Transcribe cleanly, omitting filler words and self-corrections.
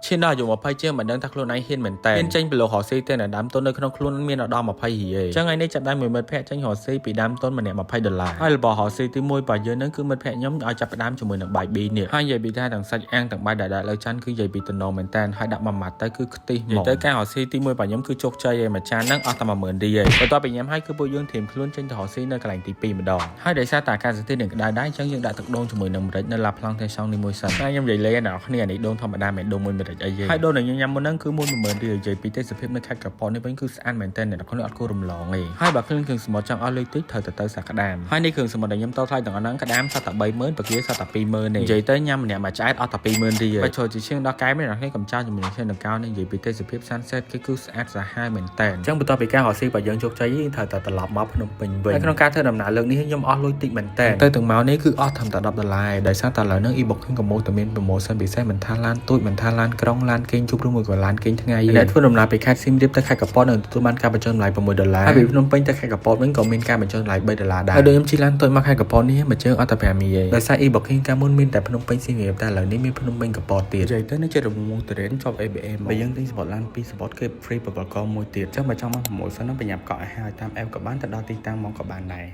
ឈានដល់អាយុ20ជាងមិនដឹងថាខ្លួនឯងហ៊ានមែនតើហ៊ានចេញពីលោករកស៊ីទេនៅដើមទុននៅក្នុងខ្លួនមានដល់20រៀលអញ្ចឹងថ្ងៃនេះចាប់ដៃមួយមិត្តភ័ក្តិចេញរកស៊ីពីដើមទុនម្នាក់20ដុល្លារហើយរបស់រកស៊ីទី1របស់យើងនឹងគឺមិត្តភ័ក្តិខ្ញុំឲ្យចាប់ផ្ដើមជាមួយនឹងបាយប៊ីនេះហើយនិយាយពីថាទាំងសាច់អាំងទាំងបាយដែលដាក់លើចានគឺនិយាយពីតំណងមែនតើហើយដាក់មួយម៉ាត់ទៅគឺខ្ទិះហ្មងនិយាយទៅការរកស៊ីទី1របស់ខ្ញុំគឺជោគជ័យឯមួយចានហ្នឹងអស់តែ10000រៀលបន្ទាប់ពីញ៉ាំហើយគឺពួកយើងត្រៀមខ្លួនចេញទៅរកស៊ីនៅកន្លែងទី2ម្ដងហើយដោយសារតែអាកាសធាតុនឹងក្តៅដែរអញ្ចឹងយើងដាក់ទឹកដូងជាមួយនឹងម្រេចនៅឡាប្លង់តេសង់នេះមួយសិនតែខ្ញុំនិយាយលេងអ្នកនរគ្នាអានេះដូងធម្មតាមិនដូងមួយម្រេចអីទេហើយដូងដែលខ្ញុំញ៉ាំមុនហ្នឹងគឺមួយ10000រៀលនិយាយពីទេសភាពនៅខេត្តកពតនេះវិញគឺស្អាតមែនទែនអ្នកនរគ្នាអត់គួររំលងទេហើយបើគ្រឿងគ្រឿងសមុទ្រចង់អស់លុយតិចត្រូវតែទៅសាក្តាមហើយនេះគ្រឿងសមុទ្រដែលខ្ញុំតថ្លៃទាំងអស់ហ្នឹងក្តាមសតតែ30000ពគាសតតែ20000ទេនិយាយទៅញ៉ាំម្នាក់មួយឆ្អែតអស់តែ20000រៀលបើចូលជាជាងដល់កែមអ្នកនរគ្នាកុំចោលជាមួយនឹងឈើដង្កោនេះនិយាយពីទេសភាព sunset គេគឺស្អាតសាហាវមែនតើអញ្ចឹងបន្ទាប់ពីការរកស៊ីរបស់យើងជោគជ័យយើងត្រូវតែត្រឡប់មកភ្នំពេញវិញហើយក្នុងការធ្វើដំណើរលើកនេះខ្ញុំអស់លុយតិចមែនតើទៅទាំងមកនេះគឺអស់ត្រឹមតែ10ដុល្លារដោយសារតែឥឡូវហ្នឹង e-booking ក៏មកតែមាន promotion ពិសេសមិនថាឡានទូចមិនថាឡានក្រុងឡានគេងជប់ឬមួយក៏ឡានគេងថ្ងៃអ្នកធ្វើដំណើរពីខេត្តសៀមរាបទៅខេត្តកពតនឹងទទួលបានការបញ្ចុះតម្លៃ6ដុល្លារហើយពីភ្នំពេញទៅខេត្តកពតវិញក៏មានការបញ្ចុះតម្លៃ3ដុល្លារដែរហើយដូចខ្ញុំជិះឡានតូចមកខេត្តកពតនេះមួយជើងអត់តែ5មីឯងដោយសារ e-booking កាលមុនមានតែភ្នំពេញសៀមរាបតែឥឡូវនេះមានភ្នំពេញកពតទៀតនិយាយទៅនេះជារង្វង់ទុរេនជាប់ ABA មកបើយើងទិញសំបុត្រឡានពីរសំបុត្រគេ free បបកមួយទៀតចឹងបើចង់មក promotion ហ្នឹងប្រញាប់កក់ឲ្យហើយតាម app ក៏បានទៅដល់ទីតាំងមកក៏បានដែរ។